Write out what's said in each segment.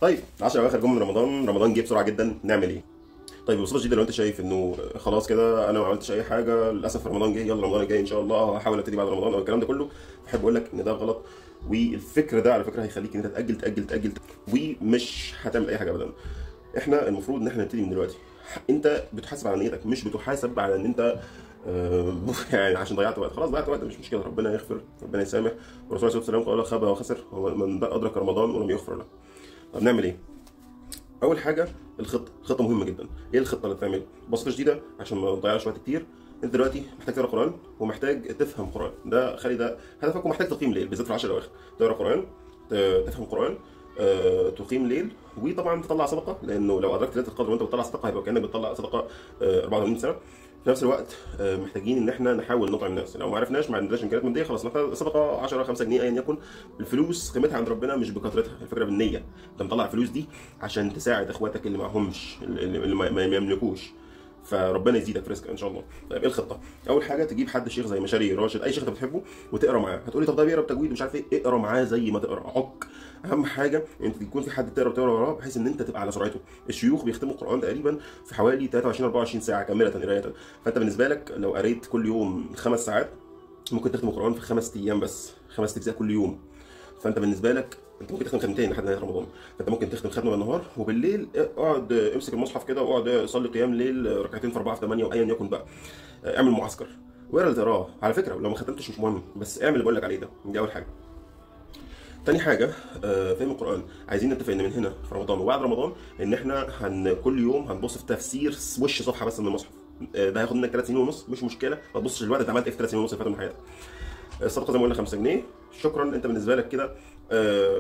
طيب 10 اواخر جم من رمضان، رمضان جه بسرعة جدا، نعمل ايه؟ طيب ببساطة شديدة لو انت شايف انه خلاص كده انا ما عملتش اي حاجة، للاسف رمضان جه، يلا رمضان الجاي ان شاء الله هحاول ابتدي بعد رمضان او الكلام ده كله، احب اقول لك ان ده غلط. والفكر ده على فكرة هيخليك ان انت تاجل تاجل تاجل ومش هتعمل اي حاجة ابدا. احنا المفروض ان احنا نبتدي من دلوقتي. انت بتحاسب على نيتك، مش بتحاسب على ان انت يعني عشان ضيعت وقت. خلاص ضيعت وقت مش مشكلة، ربنا يغفر، ربنا يسامح. والرسول عليه الصلاة والسلام قال خاب وخسر هو من ادرك رمضان ولم يغفر له. طب نعمل ايه؟ اول حاجة الخطة، خطه مهمة جدا. ايه الخطة اللي تعمل؟ ببساطة شديدة عشان ما نضيعش وقت كتير، انت دلوقتي محتاج تقرا قران ومحتاج تفهم قران، ده خلي ده هدفك، ومحتاج تقيم ليل بالذات في العشر الاواخر. تقرا قران، تفهم قران، تقيم ليل، وطبعا تطلع صدقه، لانه لو ادركت ليلة القدر وانت بتطلع صدقه هيبقى كانك بتطلع صدقه 84 سنة. في نفس الوقت محتاجين ان احنا نحاول نطعم الناس، لو ما عرفناش، ما عندناش امكانيات مادية، خلاص نحتاج صدقه 10 5 جنيه ايا يكن. الفلوس قيمتها عند ربنا مش بكثرتها، الفكرة بالنية. انت مطلع الفلوس دي عشان تساعد اخواتك اللي معهمش، اللي ما يملكوش، فربنا يزيدك في رزقك ان شاء الله. طيب ايه الخطة؟ اول حاجة تجيب حد شيخ زي مشاري راشد، اي شيخ انت بتحبه، وتقرا معاه. هتقولي طب ده بيقرا بتجويد مش عارف ايه، اقرا معاه زي ما تقرا، عك. اهم حاجة انت يكون في حد تقرا وراه، بحيث ان انت تبقى على سرعته. الشيوخ بيختموا القران تقريبا في حوالي 23 24 ساعة كاملة قرايه، فانت بالنسبة لك لو قريت كل يوم 5 ساعات ممكن تختم القران في 5 ايام بس، 5 اجزاء كل يوم. فانت بالنسبة لك انت ممكن تختم ختمتين لحد نهاية رمضان، فانت ممكن تختم ختمه بالنهار، وبالليل اقعد امسك المصحف كده واقعد صلي قيام ليل ركعتين في 4 في 8 وايا يكن بقى. اعمل معسكر واقرا اللي تقراه. على فكرة لو ما ختمتش مش مهم، بس اعمل اللي بقول لك عليه ده، دي اول حاجة. تاني حاجة فهم القران. عايزين نتفق ان من هنا في رمضان وبعد رمضان ان احنا كل يوم هنبص في تفسير وش صفحة بس من المصحف. ده هياخد منك 3 سنين ونص، مش مشكلة، ما تبصش الوقت انت عملت ايه في 3 سنين ونص اللي فاتوا من حياتك. الصدقة زي ما قلنا 5 جنيه، شكرا. انت بالنسبة لك كده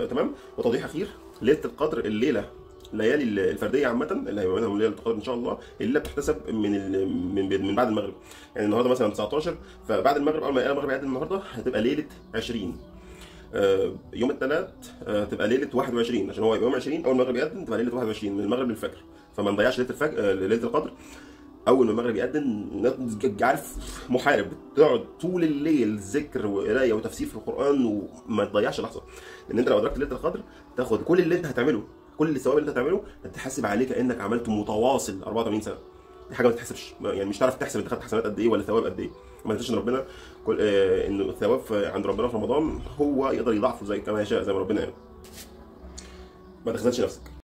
تمام. وتوضيح اخير، ليلة القدر، الليلة ليالي الفردية عامة اللي هيبقى منهم ليلة القدر ان شاء الله، الليلة بتحتسب من بعد المغرب. يعني النهارده مثلا 19، فبعد المغرب، اول ما المغرب يعدي النهارده هتبقى ليلة 20. يوم الثلاث تبقى ليلة 21، عشان هو يبقى يوم 20 اول المغرب يأذن تبقى ليلة 21 من المغرب للفجر. فما نضيعش ليلة الفجر، ليلة القدر. اول ما المغرب يأذن عارف محارب، تقعد طول الليل ذكر وقرايه وتفسير في القران، وما تضيعش لحظة، لان انت لو ادركت ليلة القدر تاخد كل اللي انت هتعمله، كل الثواب اللي انت هتعمله هتحاسب عليه كانك عملته متواصل 84 سنة. دي حاجة ما تتحسبش، يعني مش هتعرف تحسب انت خدت حسنات قد ايه ولا ثواب قد ايه. وما تنساش ان ربنا كل ان الثواب عند ربنا في رمضان هو يقدر يضاعفه زي كما يشاء، زي ما ربنا قال. ما تخذلش نفسك.